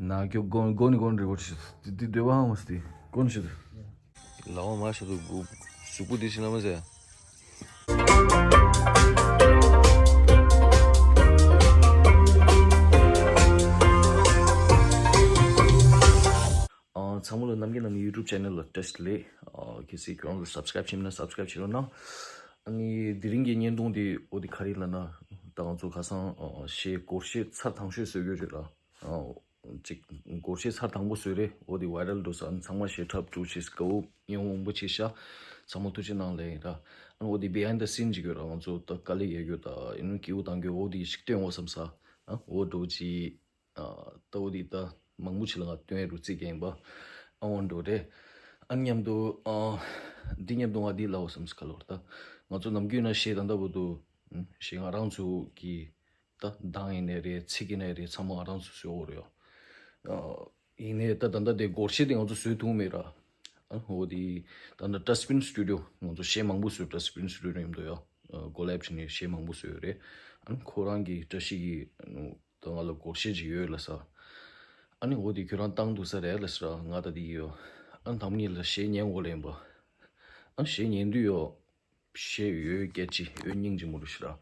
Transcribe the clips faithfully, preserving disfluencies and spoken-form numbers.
ན་ཀྱོ་གོ་གོ་ནི་གོ་ནི་རེ་བ་ཤི། དེ་དེ་འདོད་པ་ཧང་མ་སི་དེ་གོ་ནི་ཤི་དེ། ལ་བ་མ་ཤ་དུ་གུ་གཟུགས་པོ་དེ་ཤི་ན་མ་ཟེ། ཨ། ཚང་མ་ལ་ནམ་རྒྱུན་ནམ་རྒྱུན་YouTube channel་ལ་བཀྲ་ཤིས་བདེ་ལེགས། ཨ། གལ་སྲིད་ཁྱོད་རང་ཚོ་subscribe་བྱས་མེད་ན་subscribe་བྱེད་རོགས་གནང་། ཨ་ནི་དེ་རིང་གི་བརྙན་ཐུང་འདི་འོ་དེ་ག་རེ་ལབ་ན། ད་ང་ཚོ་ཁ་སང་ཨ་གཞས་སྒོར་གཞས་ཚར་དང་ཤོས་བཟོས་ཡོད་རེད་ལ། ཨ། ཅིག་སྒོར་གཞས་ཚར་དང་པོ་བཟོས་རེད། འོ་དེ་viral་འགྲོ་ས། ཨ་ནི་ཚང་མ་ཞེ་དྲག་འགྲོ་ཆེས་དགའ་བོ་ཡོང་བོང་བུ་ཆེ་ཤ། ཚང་མ་ཐུགས་རྗེ་གནང་ལེ་ཡིན་ར། ཨ་ནི་འོ་དེ་behind the scene་ཅིག་ཡོད་ར། ང་ཚོ་ད་དཀའ་ལས་ཡོད་རྒྱུ་ད་ཨ་ནི་སྐྱིད་པོ་བཏང་རྒྱུ་འོ་དེ་ཞིག་སྟོན་འོ་བསམ་ས། ཨ། འོ་འགྲོ་ཅི། ཨ། ལྟ་བུ་འདི་ལྟ་མང་པོ་ཅིག་ལ་ང་སྟོན་རུ་རྩིས་རྒྱག་ཡིན་པ། ཨ། འོ་འགྲོ་རེད། ཨ་མཉམ་དུ་ཨ་འདི་མཉམ་དུ་ང་འདི་ལབ་བསམ་སི་ཁ་ལོར་ད། ང་ཚོ་ནམ་རྒྱུན་ན་གཞས་ད་ལྟ་བུ་དུ་གཞས་ང་རང་ཚོ་གི་ད་གདངས་ཡིན་ནའི་རེད། ཚིག་ཡིན་ནའི་རེད། ཚང་མ་ང་རང་ཚོ་བཟོས་འོ་རེད་ཡ། ཡིན་ནའི་ད་ད་ལྟ་དེ་སྒོར་གཞས་དེ་ང་ཚོ་བཟོས་ཐུབ་མེད་ར། ཨ། འོ་དེ་ད་ལྟ་Dustbin Studio་ང་ཚོ་གཞས་མང་པོ་བཟོས། Dustbin Studio་མཉམ་དུ་ཡ་collab་བྱས་ནས་གཞས་མང་པོ་བཟོས་ཡོད་རེད། ཨ་ནི་ཁོ་རང་གི་བཀྲ་ཤིས་ཀྱི་ད་ང་ལ་སྒོར་གཞས་ཅིག་ཡོད་ལ་ས། ཨ་ནི་འོ་དེ་ཁྱོད་རང་བཏང་འདུག་ས་རེད་ལ་ས་ར། ང་ད་དེ་ཡོད། ཨ་ནི་དང་པོ་ཉིད་ལ་གཞས་ཉན་འོ་ལེན་པ། ཨ་གཞས་ཉན་དུས་ཡོད། གཞས་ཡོད་སྐད་ཅིག་ཡོད་སྙིང་རྗེ་མོ་རུ་ཤི་ར།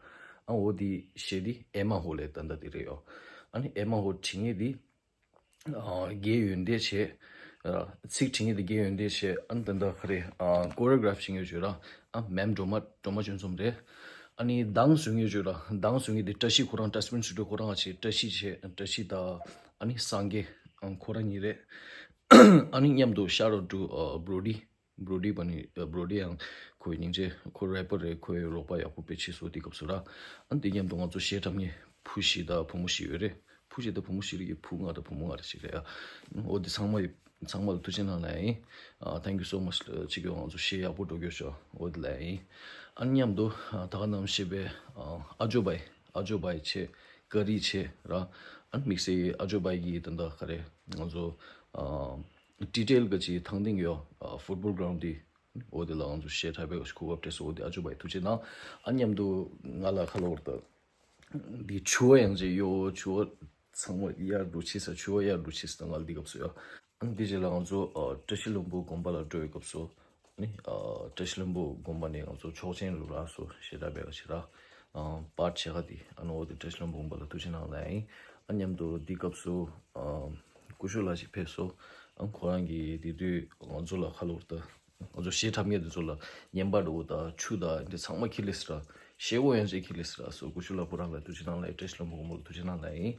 ཨ་འོ་དེ་གཞས་དེ་ཨེ་མ་ཧོ་ལས་ད་ད་དེ་རེད་ཡོད། ཨ་ནི་ཨེ་མ་ཧོ་བྲིས་ངེས་དེ། ཨ། རྒྱལ་ཡོན་ཏན་བྱས། ཨ། ཚིག་བྲིས་ངེས་དེ་རྒྱལ་ཡོན་ཏན་བྱས། ཨ་ནི་ད་ལྟ་ག་རེ། ཨ། choreograph་བྱེད་ངེས་བརྗོད་ར། ཨ། ma'am་སྒྲོལ་མ་སྒྲོལ་མ་ཅུན་ཚོམ་རེད། ཨ་ནི་གདངས་བཟོ་ངེས་བརྗོད་ར། གདངས་བཟོ་ངེས་དེ་བཀྲ་ཤིས་ཁོ་རང་Dustbin Studio་ཁོ་རང་ཨ་ཆེ་བཀྲ་ཤིས་བྱས། བཀྲ་ཤིས་དང་ཨ་ནི་སངས་རྒྱས་ཨང་ཁོ་རང་གཉིས་རེད། ཨ་ནི་མཉམ་དུ་shout out to Brody། Brody་པ་ནི་Brody་ཡང་ཁོའི་སྙིང་རྗེ། ཁོ་rapper་རེད། ཁོའི་རོགས་པ་ཡག་པོ་དཔེ་བྱས་སོ་དེ་སྐབས་སུ་ར། ཨ་ནི་དེ་མཉམ་དུ་ང་ཚོ་གཞས་འཁྲབ་མཁན་བུ་བཞི་དང་བུ་མོ་བཞི་ཡོད་རེད། བུ་བཞི་དང་བུ་མོ་བཞི་རེད་ཀྱི། བུ་ལྔ་དང་བུ་མོ་ལྔ་རེ་ཞིག་རེད་ཨ། འོ་དེ་ཚང་མ་ཡི་ཚང་མ་ལ་ཐུགས་རྗེ་གནང་ལ་ཡིན། ཨ། thank you so much་ལ་ཅིག་གི་ང་ཚོ་གཞས་ཡག་པོ་འགྲོ་རྒྱུ་ཤོག་འོ་དེ་ལ་ཡིན། ཨ་ནི་མཉམ་དུ་ཨ་ད་ག་ནང་བཞིན་པའི་ཨ་ཨ་ཇོ་བྷའི་ཨ་ཇོ་བྷའི་ཆེ་ཀ་རི་ཆེ་ར། ཨ་ནི་དམིགས་བསལ་ཨ་ཇོ་བྷའི་གི་ད་ལྟ་ག་རེ་ང་ཚོ་ཨ་ཏི་ཏེལ་ག་ཅི་ཐང་སྟེང་ཡོད་ཨ་football ground་དེ། འོ་དེ་ལ་ང་ཚོ་གཞས་འཁྲབ་པའི་གོ་སྐབས་སྤྲད་སོང་། འོ་དེ་ཨ་ཇོ་བྷའི་ཐུགས་རྗེ་གནང་། ཨ་མཉམ་དུ་ང་ལ་ཁ་ལོ་བར་དུ་འདི་ཆུ་བ་ཡང་ཅིག་ཡོད། ཆུ་བ་ཚང་མ་གཡར་འགྲོ་ཆེ་ས། ཆུ་བ་གཡར་འགྲོ་ཆེ་ས་ང་ལ་འདི་སྐབས་སུ་ཡོད། ཨ་འདི་རྗེས་ལ་ང་ཚོ་ཨ་བཀྲ་ཤིས་ལྷུན་པོ་དགོན་པ་ལ་འགྲོ་བའི་སྐབས་སུ་ནི་ཨ་བཀྲ་ཤིས་ལྷུན་པོ་དགོན་པ་ནས་ང་ཚོ་ཆོག་མཆན་རུ་རག་སོ་གཞས་འཁྲབ་པའི་ག་ཅི་ར་ཨ་པར་ཆེ་ཁ་དེ་ཨ་ནི་འོ་དེ་བཀྲ་ཤིས་ལྷུན་པོ་དགོན་པ་ལ་ཐུགས་རྗེ་གནང་ལ་ཡིན། ཨ་མཉམ་དུ་འདི་སྐབས་སུ་ཨ་སྐུ་ཞབས་ལགས་ཤིག་ཕེབས་སོ། ཨ་ཁོ་རང་གིས་དེ་དུས་ང་ཚོ་ལ་ཁ་ལོ་བར་དུ་ང་ཚོ་གཞས་འཁྲབ་མཁན་དེ་ཚོ་ལ་བརྙན་པར་འདྲ་བོ་དང་ཆུ་དང་འདི་ཚང་མ་ཁྱེར་སླེབས་སོང་ར། གཞས་འོ་ཡང་ཅིག་ཁྱེར་སླེབས་སོང་ར་སོ། སྐུ་ཞབས་ལགས་ཁོ་རང་ལ་ཐུགས་རྗེ་གནང་ལ་ཡིན། བཀྲ་ཤིས་ལྷུན་པོ་དགོན་པ་ལ་ཐུགས་རྗེ་གནང་ལ་ཡིན།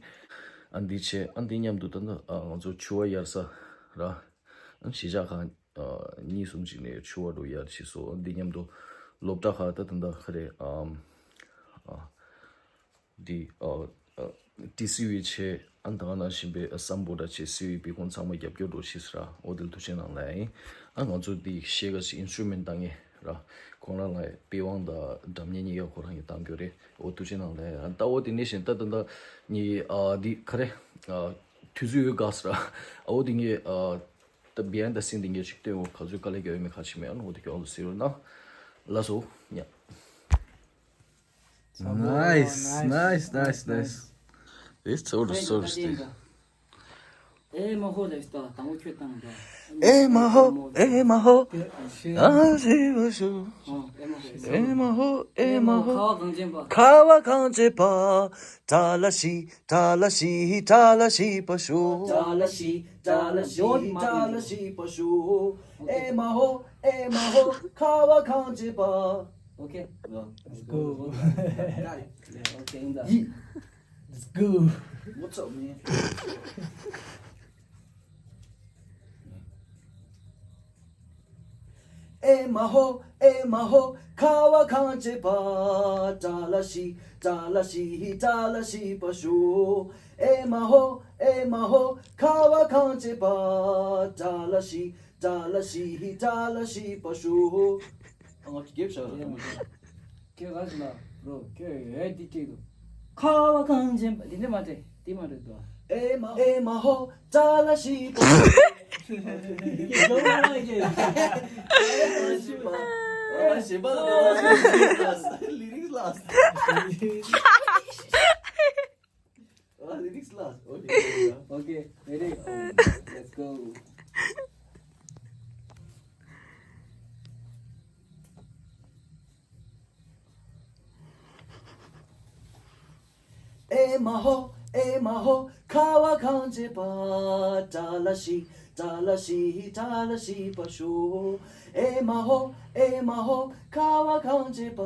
ཨ་འདི་བྱས་ཨ་འདི་མཉམ་དུ་ད་ལྟ་ཨ་ང་ཚོ་ཆུ་བ་གཡར་ས་ར། ཨ་གཞིས་ཆགས་ཁག་ཨ་གཉིས་གསུམ་ཅིག་ནས་ཆུ་བ་འགྲོ་གཡར་བྱས་སོ། ཨ་འདི་མཉམ་དུ་སློབ་གྲྭ་ཁག་ད་ད་ལྟ་ག་རེ་ཨམ་ཨ། འདི་ཨ་ཨ་ཏི་སི་ཝི་བྱས། ཨ་ད་ག་ནང་བཞིན་པའི་ཨ་སམ་བྷོ་ཊ་བྱས། སི་ཝི་པི་ཁོང་ཚང་མ་རྒྱབ་སྐྱོར་འགྲོ་ཤེས་སི་ར། འོ་དེ་ལ་ཐུགས་རྗེ་གནང་ལ་ཡིན། ཨ་ང་ཚོ་འདི་གཞས་ག་ཅིག་ཨིན་སི་ཊུ་མེན་ཊི་བཏང་ངེས་ར། ཁོང་རང་ལ་པི་ཝང་དང་སྒྲ་སྙན་གཉིས་ཀ་ཁོ་རང་གིས་བཏང་རྒྱུ་རེད། འོ་ཐུགས་རྗེ་གནང་ལ་ཡིན། ཨ་ད་འོ་དེ་ནས་བཞིན་ད་ད་ད་ངའི་ཨ་འདི་ག་རེ་ཨ་དུས་ཚོད་ཡོད་ག་སི་ར། ཨ་འོ་དེ་ངས་ཨ་ད་བི་ཧའིན་ཌི་ཛ་སིན་དེ་ངས་ཅིག་སྟོན་འོ་ག་ཚོད་དཀའ་ལས་རྒྱག་ཡོད་མེད་ག་ཅིག་མེད། ཨ་འོ་དེ་ཁྱོད་རང་ཚོ་གཟིགས་རོགས་གནང་། ལགས་སོ་ཉ། Nice, nice, nice, nice. This so so. ཨེ་མ་ཧོ་ལས་ད་དང་པོ་ཁྱོད་བཏང་ད། ཨེ་མ་ཧོ། ཨེ་མ་ཧོ། ཨ་ཤི་བ་ཤུ། ཨེ་མ་ཧོ། ཨེ་མ་ཧོ། ཁ་བ་གངས་ཅན་པ། ཁ་བ་གངས་ཅན་པ། ཏྲ་ལ་ཤི། ཏྲ་ལ་ཤི། ཏྲ་ལ་ཤི་པ་ཤོ། ཏྲ་ལ་ཤི། ཏྲ་ལ་ཤི། ཏྲ་ལ་ཤི་པ་ཤོ། ཨེ་མ་ཧོ། ཨེ་མ་ཧོ། ཁ་བ་གངས་ཅན་པ། Okay. Let's go. Got it. Okay, in the. Let's go. What's up, man? ཨེ་མ་ཧོ། ཨེ་མ་ཧོ། ཁ་བ་གངས་ཅན་པ། ཏྲ་ལ་ཤི། ཏྲ་ལ་ཤི། ཏྲ་ལ་ཤི་པ་ཤོ། ཨེ་མ་ཧོ། ཨེ་མ་ཧོ། ཁ་བ་གངས་ཅན་པ། ཏྲ་ལ་ཤི། ཏྲ་ལ་ཤི། ཏྲ་ལ་ཤི་པ་ཤོ། ཨ་ང་ཚོ་རྒྱབ་བཞག་ར། ཁྱོད་ག་ཞིག་ལ་རོ། ཁྱོད་ཡོད་འདི་ཅིག་འདུག་ཁ་བ་གངས་ཅན་པ་འདི་འདྲ་མ་རེད། འདི་མ་རེད་དོ། ཨེ་མ། ཨེ་མ་ཧོ། ཏྲ་ལ་ཤི་པ་ཤོ། ཨེ་མ་ཧོ། ཨེ་མ་ཧོ། ཁ་བ་གངས་ཅན་པ། ཏྲ་ལ་ཤི་པ་ཤོ། ཨེ་མ་ཧོ། ཏྲ་ལ་ཤི་པ་ཤོ། ཨེ་མ་ཧོ། ཏྲ་ལ་ཤི་པ་ཤོ། Lyrics last. Okay. Okay, ready? Let's go. ཨེ་མ་ཧོ། ཨེ་མ་ཧོ། ཁ་བ་གངས་ཅན་པ། ཏྲ་ལ་ཤི། ཏྲ་ལ་ཤི། ཏྲ་ལ་ཤི་པ་ཤོ། ཨེ་མ་ཧོ། ཨེ་མ་ཧོ། ཁ་བ་གངས་ཅན་པ།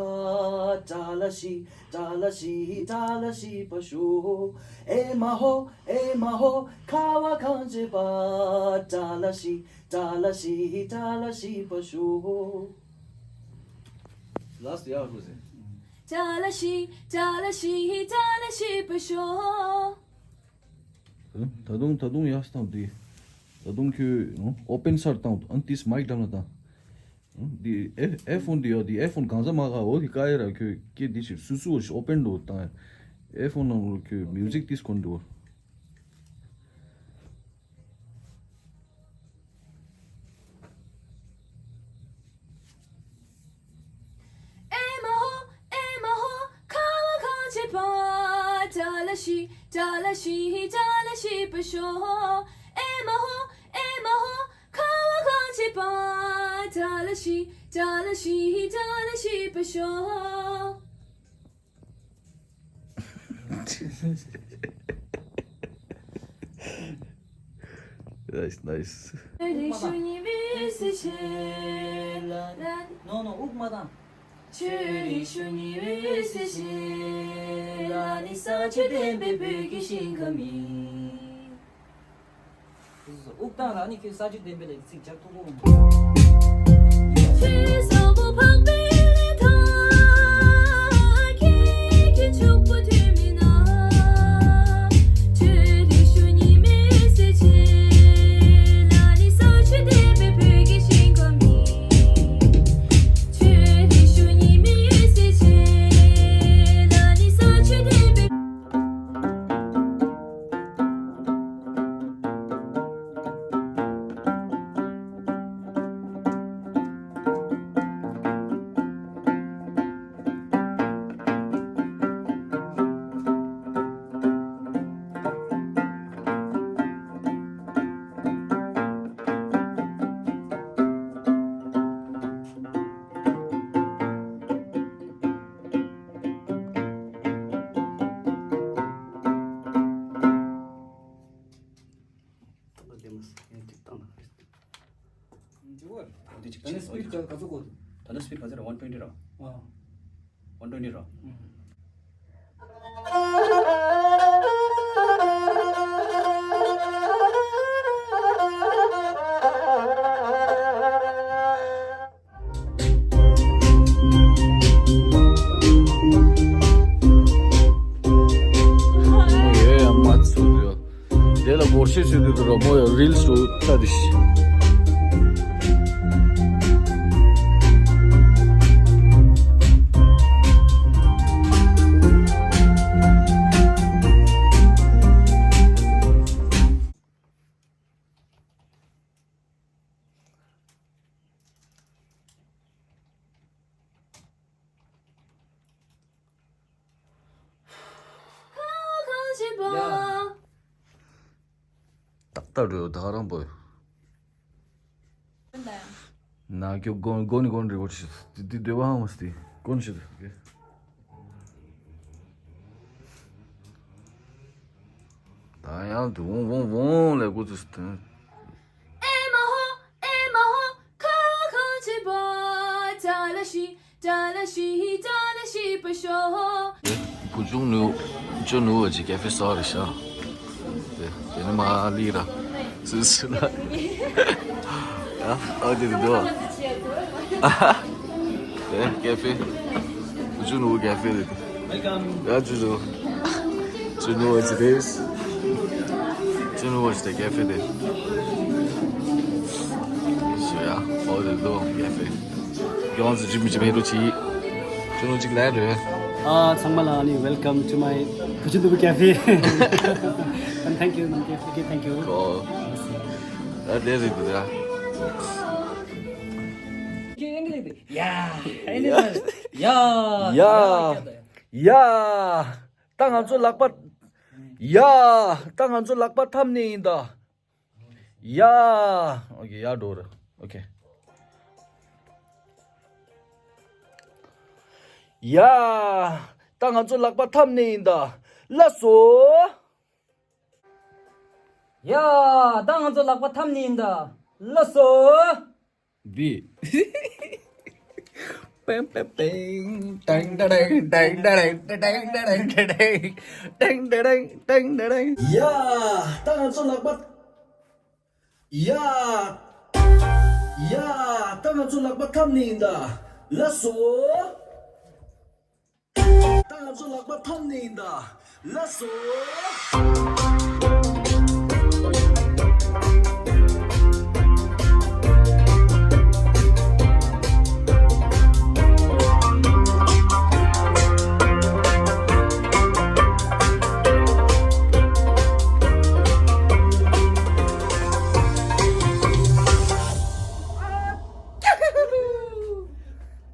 ཏྲ་ལ་ཤི། ཏྲ་ལ་ཤི། ཏྲ་ལ་ཤི་པ་ཤོ། ཨེ་མ་ཧོ། ཨེ་མ་ཧོ། ཁ་བ་གངས་ཅན་པ། ཏྲ་ལ་ཤི། ཏྲ་ལ་ཤི། ཏྲ་ལ་ཤི་པ་ཤོ། Last ཡག་ཧུ་ཟེར། ཏྲ་ལ་ཤི། ཏྲ་ལ་ཤི། ཏྲ་ལ་ཤི་པ་ཤོ། ད་དུང་ད་དུང་ཡག་སྟངས་འདི། ད་དུང་ཁྱོད་ཨོ་པན་སར་བཏང་། ཨན་ཏིས་མའིག་འགྲམ་ལ་བཏང་། འདི་ཨེ་ཨེ་ཕོན་འདི་ཡོད། འདི་ཨེ་ཕོན་གང་ཟག་མ་ག་འོ་དེ་ཀ་ཡེ་ར། ཁྱོད་སྐད་འདི་ཞིག་སུ་སུ་འོ་ཞིག་ཨོ་པན་འགྲོ་བཏང་། ཨེ་ཕོན་ནང་ལོ་ཁྱོད་མིའུ་ཟིག་ཏིས་གོན་འགྲོ། ཨེ་མ་ཧོ། ཨེ་མ་ཧོ། ཁ་བ་གངས་ཅན་པ། ཏྲ་ལ་ཤི། ཏྲ་ལ་ཤི། ཏྲ་ལ་ཤི་པ་ཤོ། ཨེ་མ་ཧོ། ཨེ་མ་ཧོ། ཁ་བ་གངས་ཅན་པ། ཏྲ་ལ་ཤི། ཏྲ་ལ་ཤི། ཏྲ་ལ་ཤི་པ་ཤོ། Nice, nice. No, no, དབུགས་མ་བཏང་། དབུགས་བཏང་ལ་ནི་ཁྱོད་ས་བཅུད་ལྡན་པའི་ལེགས་ཚིག་ལྗགས་ཐུག་པོ། འདི་ཅིག་ད་ནི་སི་པིཌ་ག་ག་ཚོད་གོ། ད་ནི་སི་པིཌ་ག་ཚོད་རེད། ཝན་ཊུ་ཝེན་ཊི་ར། ཨ། ཝན་ཊུ་ཝེན་ཊི་ར། ཨ། དེ་ལ་སྒོར་གཞས་བཟོས་དུས་དུ་ར་མོ་ཡ་རིལ་སི་འགྲོ་ཚ་དེ་ཤི། ཏག་ཏག་རེད་ད་ག་རང་པོ། ན་ཀྱོ་གོན་གོན་གོན་རེ་བོ་ཤི། དེ་དེ་དེ་བ་ཧ་མ་སྟེ་གོན་ཤི། ད་ཡང་དུ་བོང་བོང་བོང་ལས་གོ་ཚུལ་སྟོན། ཨེ་མ་ཧོ། ཨེ་མ་ཧོ། ཁ་བ་གངས་ཅན་པ། ཏྲ་ལ་ཤི། ཏྲ་ལ་ཤི། ཏྲ་ལ་ཤི་པ་ཤོ། བུ་ཆུང་ནུ་ཆུ་ནུ་བ་ཅི་ཀེ་ཧྥེ་སོ་རི་ཤ། དེ་དེ་ནི་མ་ལི་ར། སུ་སུ་ལ། ཨ་ཨ་དེ་དེ་དོ། དེ་ཀེ་ཧྥེ། བུ་ཆུང་ནུ་ཀེ་ཧྥེ་དེ། ཡ་ཅུ་ཅུ། ཅུ་ནུ་ཅི་རེས། ཅུ་ནུ་ཅི་དེ་ཀེ་ཧྥེ་དེ། ཤི་ཡ། ཨོ་དེ་དོ་ཀེ་ཧྥེ། ཡོངས་སུ་ཇི་མི་ཇི་མི་རུ་ཅི། ཅུ་ནུ་ཅིག་ལ་རེ། ཨ་ཚང་མ་ལ་ནི། Welcome to my Kachundubu Cafe. And thank you, Nam Cafe. Okay, thank you. ཨོ། ད་དེ་རེད་འདུག་ད། ཡ། ཡ། ཡ། ཡ། ད་ང་ཚོ་ལག་པ། ཡ། ད་ང་ཚོ་ལག་པ་འཐམ་ནི་ཡིན་ད། ཡ། ཨོ་ཁེ། ཡ་འགྲོ་ར། ཨོ་ཁེ། ཡ། ད་ང་ཚོ་ལག་པ་འཐམ་ནི་ཡིན་ད། ལགས་སོ། ཡ། ད་ང་ཚོ་ལག་པ་འཐམ་ནི་ཡིན་ད། ལགས་སོ། འདི། པེང་པེང་པེང་། ཏེང་ཏེང་ཏེང་། ཏེང་ཏེང་ཏེང་། ཏེང་ཏེང་ཏེང་། ཏེང་ཏེང་ཏེང་། ཏེང་ཏེང་ཏེང་། ཡ། ད་ང་ཚོ་ལག་པ། ཡ། ཡ། ད་ང་ཚོ་ལག་པ་འཐམ་ནི་ཡིན་ད། ལགས་སོ། ད་ང་ཚོ་ལག་པ་འཐམ་ནི་ཡིན་ད། ལགས་སོ།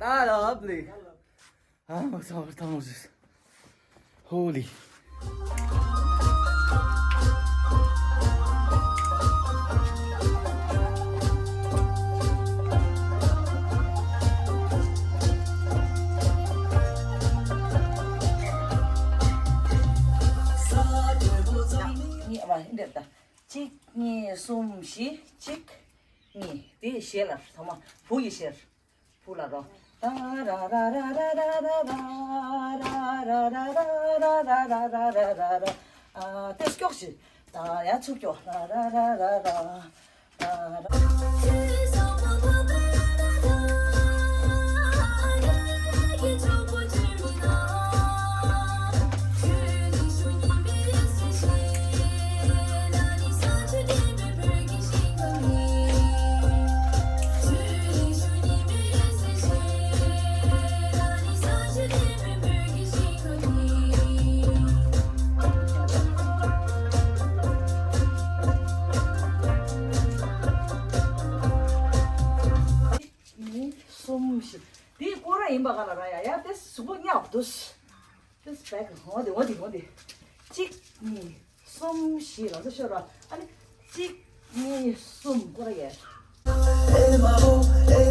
ད་ལ་ཧབ་ལི། ཨ་མ་ཚ་བར་ཐང་ཟིས། ཧོ་ལི། གཉིས། ཨ་མ་འདིར་ད། གཅིག་གཉིས་གསུམ་བཞི། གཅིག་གཉིས། དེ་ཞེ་ལ་ཚང་མ་བུ་ཡི་ཞེར། བུ་ལ་རོ། ཏ་ར་ར་ར་ར། ཨ་ཏེ་སྐྱོགས་ཤིག་ཏ་ཡ་ཚུར་སྐྱོགས། ར་ར་ར་ར་ར། ཏ་ར། གཉིས། གསུམ། བཞི། འདི་སྐོར་ར་ཡིན་པ་ག་ལ་ར། ཡ་ཡ། ཏེ་གཟུགས་པོ་ཉག་འདུག་ཏེ་བེག་འོ་དེ་འོ་དེ་འོ་དེ། གཅིག་གཉིས། གསུམ། བཞི། ལ་ཚོ་ཤོར་བ། ཨ་ནི་གཅིག་གཉིས། གསུམ། སྐོར་ར་ཡ།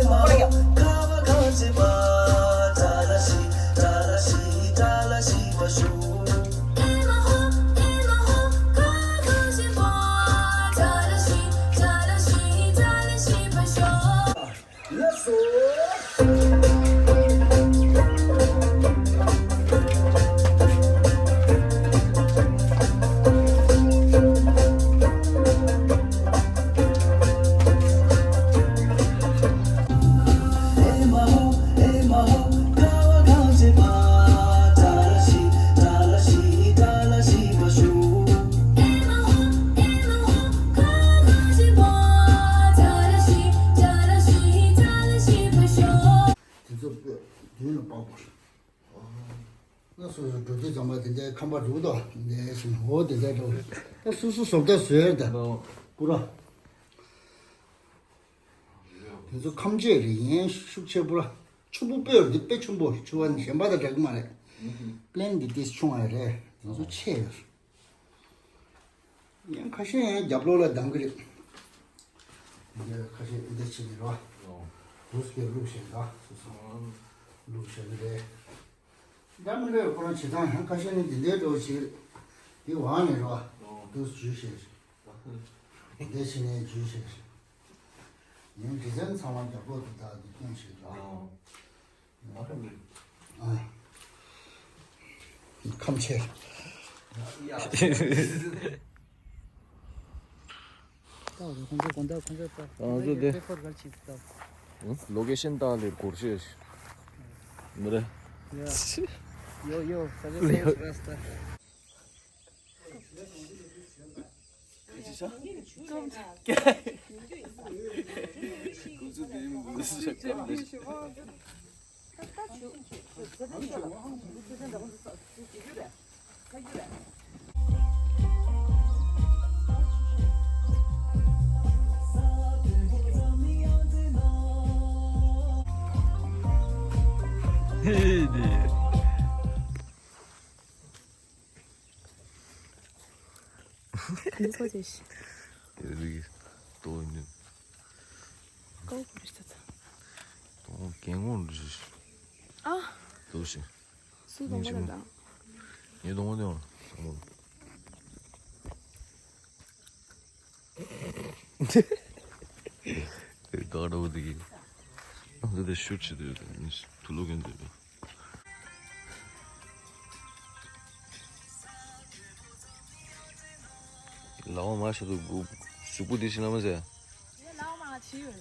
སྐོར་ར་ཡ། ལགས་སོ། དེ་ཚོ་དཔེ་མདུན་ལ་དཔག་པ་རེད། ང་སོ་སོ་འགྲོ་དུས་ཙམ་པ་དེ་འདྲའི་ཁམས་པ་འདུག་དོ། འདི་བཞིན་འོ་དེ་འདྲའི་འགྲོ། ད་སོ་སོ་བཟོ་ལྟ་བཟོས་རེད་ད། པུ་ར། དེ་ཚོ་ཁམས་ཆེ་རེད། ཡན་ཤུགས་ཆེ། པུ་ར་ཆུང་པོ་དཔེ་རེད། དཔེ་ཆུང་པོ་རེད། ཆུ་བ་ནི་གཞན་པ་དང་འདྲ་གི་མ་རེད། པླེན་འདི་ཏིས་ཆུང་བ་རེད། དེ་ཚོ་ཆེ་ཡོད་རེད། ཡང་ཁ་ཤས་ཡང་རྒྱབ་ལོགས་ལ་བསྡམས་ཀྱི་རེད། འདི་ཁ་ཤས་འདི་བྱེད་ཀྱི་རེད་བ། ཨོ། དུས་ཀྱི་བླུགས་བཞག་ད་སོ་སོ། ཨོ། བླུགས་བཞག་གི་རེད། འདྲ་མི་འདྲ་བའི་ཁོ་རང་བྱེད་སྟངས་ཡང་ཁ་ཤས་ནི་འདི་འདྲའི་འགྲོ་བྱེད་ཀྱི་རེད། འདི་འོག་ནས་རེད་བ། ཨོ། དུས་འཇུ་བྱེད་རེད། འདི་བྱས་ནས་འཇུ་བྱེད་རེད། ཡང་རི་ཟན་ཚང་མ་རྒྱབ་ལོགས་དེ་དག་འདི་སྐྱོང་བྱེད་རེད་བ། ཨོ། ཁམས་ཆེ། ལོ་ཀེ་ཤན་ཏཱ་ལེར་སྒོར་ཤེས། མི་རེད། ཡོ་ཡོ། འདི་ཚོ་ཅེས། དེ་རིགས་ཏོ་ཡིན། ཀའོ་ཀུ་རེ་ས་ཚ། ཏོ་གན་ངོ་རེ། ཨ། ཏོ་ཤི། སུ་གདོང་པ་ལ་ད། ངའི་གདོང་པ་དེ་ཡང་། དེ་ད་ར་བ་དེ་གི། ཨ་འདི་དེ་ཤུ་ཆི་དེ་དེ་མི་དུ་ལོ་གན་དེ་དེ། ལ་བ་མ་ཤ་དུ་གཟུགས་པོ་དེ་ཤི་ན་མ་ཟེ། ལ་བ་མ་ཆི་ཡོད།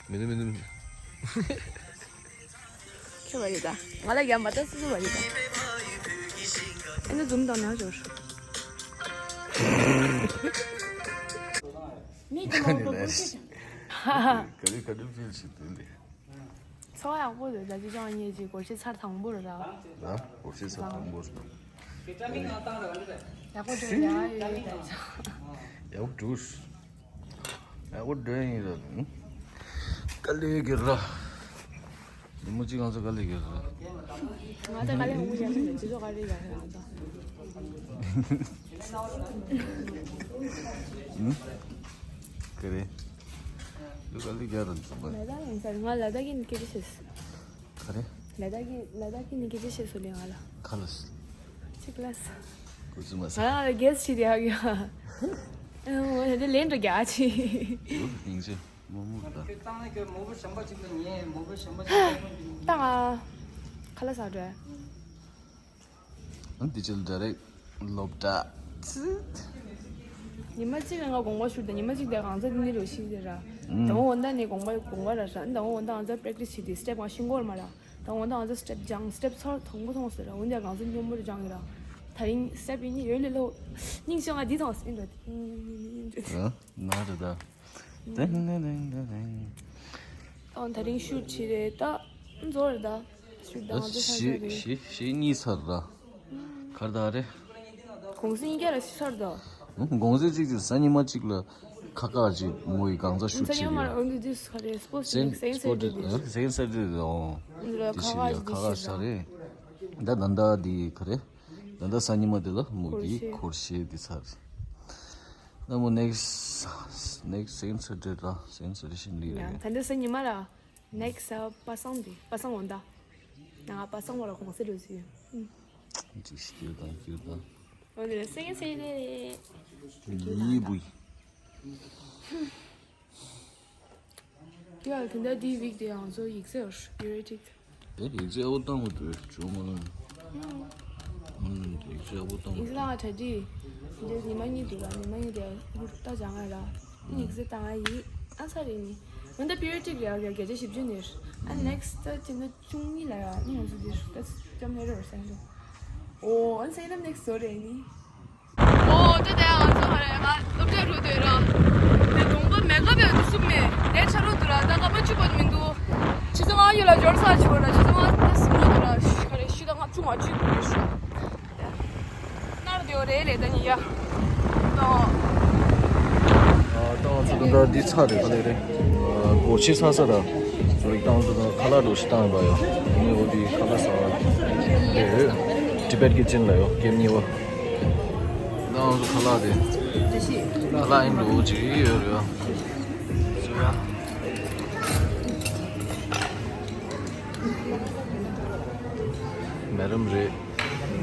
མི་འདུག་མི་འདུག་མི་འདུག་ཁྱོད་བ་ཡོད་ད། ང་ལ་ཡ་མ་ད་སུ་སུ་བ་ཡོད་ད། ཨེ་ནི་འཛུམ་དང་ན་ཞོར། མི་གི་མང་པོ་བུ་ཤི་ཅང་། ག་རེ་ག་རེ་ཕིལ་ཞིག་དེ་ལས། འཚོ་བ་ཡག་པོ་འདུག་ད་ཅི་ཅང་ཉེ་ཅིག་སྒོར་གཞས་ཚར་དང་པོ་རེད་ད། ད་སྒོར་གཞས་ཚར་དང་པོ་རེད། ཡག་པོ་འགྲོ་ཡ་ཡོད་ད་ཅང་། ཡག་པོ་འགྲོ། ཡག་པོ་འགྲོ་ཡིན་ར། དཀའ་ལས་གི་ར། ཉི་མ་གཅིག་ང་ཚོ་དཀའ་ལས་གི་ར། ང་ཚོ་དཀའ་ལས་མང་པོ་བྱས་སོང་། སྤྱི་ཚོགས་དཀའ་ལས་ཡག་ཡག་ད། ཨུ། ག་རེ། ལུ་དཀའ་ལས་རྒྱག་ར་འཛོམས་པ། ལ་དྭགས་ཡིན་ས་རེད། ང་ལ་དྭགས་ཀྱི་སྐད་ཆ་བཤད། ག་རེ། ལ་དྭགས་ཀྱི་ལ་དྭགས་ཀྱི་ནི་སྐད་ཆ་བཤད་སོང་ལེ་ང་ལ། ཁ་ལ་སི། ཅིག་ལ་སི། ཀུ་ཙི་མ་ས། ང་ལ་གེ་སི་ཞིག་རེད་ཨ་གི། ཨ་འོ་དེ་ལན་འགྲོ་རྒྱ་ཆི། ཡོད་སྙིང་རྗེ། མོ་མོ་ད། ཁྱོད་བཏང་ནས་ཁྱོད་མོ་བུ་ཞམ་པ་ཅིག་ལ་ཉེ་མོ་བུ་ཞམ་པ་ཅིག་ལ་ཉེ། བཏང་ཨ། ཁ་ལ་ས་འགྲོ། ཨ་འདི་ཅིག་ལ་ཌའི་རེག་སློབ་གྲྭ། ཉི་མ་གཅིག་ལ་ང་དགོངས་པ་ཞུ་དང་ཉི་མ་གཅིག་དེ་གང་ཚ་འདི་འདི་རུ་ཤི་ཟེར་ར། ཨུམ། དང་པོ་འོ་ད་ནས་དགོངས་པ་དགོངས་པ་ར་ཤ། ཨ་དང་པོ་འོ་ད་ང་ཚ་པྲེག་ཊི་སི་བྱེད་དེ་སི་ཊེབ་གང་ཤི་འགོར་མ་ར། དང་པོ་འོ་ད་ང་ཚ་སི་ཊེབ་སྦྱངས། སི་ཊེབ་ཚར་དང་པོ་མཐོང་ཟེར་ར། འོ་འདི་གང་ཚ་སྙོམས་པོར་སྦྱངས་ཡོད་ར། ད་རིང་སི་ཊེབ་ཡིན་ཡོད་ལེ་ལོ། སྙིང་ཤོང་ང་འདི་མཐོང་ཟེར་ར། ཨ་ན་རེ་ད། ཏེང་ཏེང་ཏེང་ཏེང་ཏེང་། ཨོ་ད་རིང་ཤུ་ཊི་རེད་ད། མཛོ་རེད་ད། ཤུ་ཊི་ད་ང་ཚོ་ས་ཆ་རེད། ཤི་ཤི་གཉིས་ཚར་ར། གར་ད་རེད། གུང་སེང་སྐྱ་ར་ཤི་ཚར་ད། གུང་སེང་གཅིག་གཅིག་གཟའ་ཉི་མ་གཅིག་ལ་ཁ་ཁ་ཅིག་མོ་ཡི་གང་ཚ་ཤུ་ཊི་རེད། ཨོ་འདི་དུས་ག་རེད། སི་པོ་ཊི་སེན་སེན་སི་ཊི་ཊི་ཌེ་རེད། སེན་སི་ཊི་ཊི་ཌེ་རེད། ཨོ་འདི་ལ་ཁ་ཁ་ཅིག་ཁ་ཁ་ཤ་རེད། ད་ད་ད་འདི་ག་རེད། ད་ལྟ་གཟའ་ཉི་མ་དེ་ལ་མུ་གི་སྒོར་གཞས་འདི་ཚར། ད་མོ་next next second Saturday ར་second Saturday ཤིན་ལི་རེད། ད་ལྟ་གཟའ་ཉི་མ་ར་next པ་སངས་དེ་པ་སངས་འོང་ད། ང་པ་སངས་འོང་ར་གུང་སེང་ལོ་ཟིན། ཅིག་ཤི་སྐྱོད་དང་སྐྱོད་དང་། འོ་དེ་ལ་second Saturday རེད། ཉི་བུ། ཡ་དེ་འདྲ་དེའི་week དེ་ང་ཚོ་ཡིག་ཚད་ཡོད་རེད་ཅིག་དེ་ཡིག་ཚད་ཨོ་བཏང་དགོས་འདུག་ཇོ་མོ་ལ། ཨུམ། ཡིག་ཚད་ཨོ་བཏང་དགོས་ཡིག་ཚད་ལ་གྲ་སྒྲིག་དེ་ཉི་མ་གཉིས་འདུག་ལ་ཉི་མ་གཉིས་དེ་འུར་ལྟ་བྱ་ང་ལ། ཡིག་ཚད་བཏང་ང་ཡིག་ཨ་ཚ་རེད་ནི། འོན་ཏེ་periodic རེད་ཨ་རེད་བརྒྱ་ཆ་བཞི་བཅུ་ནི་རེད། ཨ་next ད་དེ་འདྲ་བཅུ་གཉིས་ལ་ཡ་ནི་ང་ཚོ་དེ་ད་སྐྱབས་གནས་རེད་བར་སེང་འདུག་ཨོ་ཨ་སེང་ན་next ཟོ་རེད་ནི། ཨོ་ད་དེ་ང་ཚོ་ཧ་རེ་ང་སློབ་གྲྭ་འགྲོ་འདོད་ར། དེ་གདོང་པ་མེ་ཀབ་ཡང་དུ་སུབ་མེད་དེ་ཆ་རོགས་འདུག་ར། ད་ཀ་པ་བཅུ་པ་མི་འདུག་ཆུ་ཚོད་ལྔ་ཡོད་ལ་འབྱོར་ས་ཆུ་བ་ར་ཆུ་ཚོད་ལྔ་ད་སུ་མོ་འདུག་ར། ཧ་རེ་ཤི་ད་ང་བཅུ་ང་བཅུ་འདུག་རེ་ཤི། ནར་དེ་ཡོད་རེད་ལེ་ད་ཉི་ཡ། ཨ་ད་ང་ཚོ་ད་ལྟ་འདི་ཚར་རེད་ག་ལེ་རེད། སྒོར་ཆེ་ས་ས་ར། རིག་ཏང་ཚོ་དང་ཁ་ལག་འགྲོ་ཤི་བཏང་ཡོད་པ་ཡོད། ནི་འོ་དེ་ཁ་ལག་ཟ་བ་རེད། Tibet Kitchen ལ་ཡོད་ཀེམ་གཉིས་པ། ནང་ལ་ཁ་ལག་དེ། ཁ་ལག་ཨིན་འགྲོ་ཅིག་ཡོད་རེད། མེ་རམ་རེད།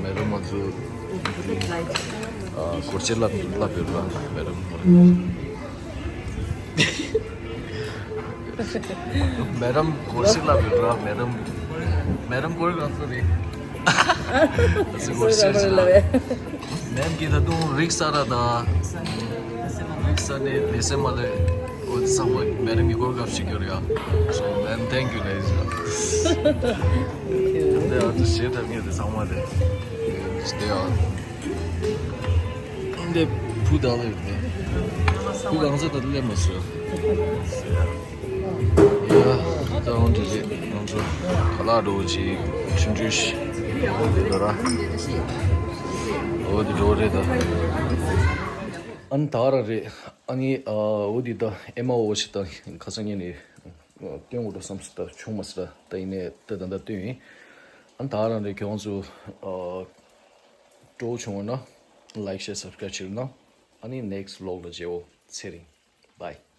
མེ་རམ་ང་ཚོ་ཨ་སྒོར་ཆེ་ལབ་ལབ་ཡོད་ར་མེ་རམ། མེ་རམ་སྒོར་ཆེ་ལབ་ཡོད་ར་མེ་རམ། མེ་རམ་སྒོར་ག་ཚོད་རེད། ཨ་ཙི་སྒོར་ཆེ་ཆེ་ལབ། མེམ་གྱིས་ད་དུང་རིག་ས་ར་ད། རིག་ས་ནས་ལས་སེམས་མ་ལས་འོ་ཚང་མ་མེ་རམ་གྱི་སྒོར་ག་ཞིག་ཡོད་ར། So ma'am, thank you very much. དེ་ཨ་ཙི་ཞེ་ཐབས་ངེས་དེ་ཚང་མ་དེ། དེ་ཨ། འདི་བུ་དག་ལ་ཡོད་དེ། བུ་གང་ཚོད་དང་སླེབས་མ་སོང་། ཡ། ད་འོང་དེ་རེད་ང་ཚོ་ག་ལ་འགྲོ་ཅིག་ཆུང་ཆུང་ཞིག་འདི་ལ་ར། འོ་དེ་འགྲོ་རེད་ད། ཨ་ནི་ད་ར་རེད། ཨ་ནི་འོ་དེ་ད་ཨེ་མ་འོ་ཞིག་ད་ཁ་སང་ཉིན་ནས་སྟོན་དགོས་འགྲོ་བསམ་སོང་ད་བྱུང་མ་སོང་ད། ད་ཡིན་ནའི་ད་ད་ད་སྟོན་ཡིན། ད་རང་རེ་ཁྱོད་ཚོ་ཨ་སྤྲོ་བྱུང་བ་ན་like share subscribe བྱེད་རོགས་གནང་། ཨ་ནི་next vlog ལ་མཇལ་བོ། ཚེ་རིང་། Bye།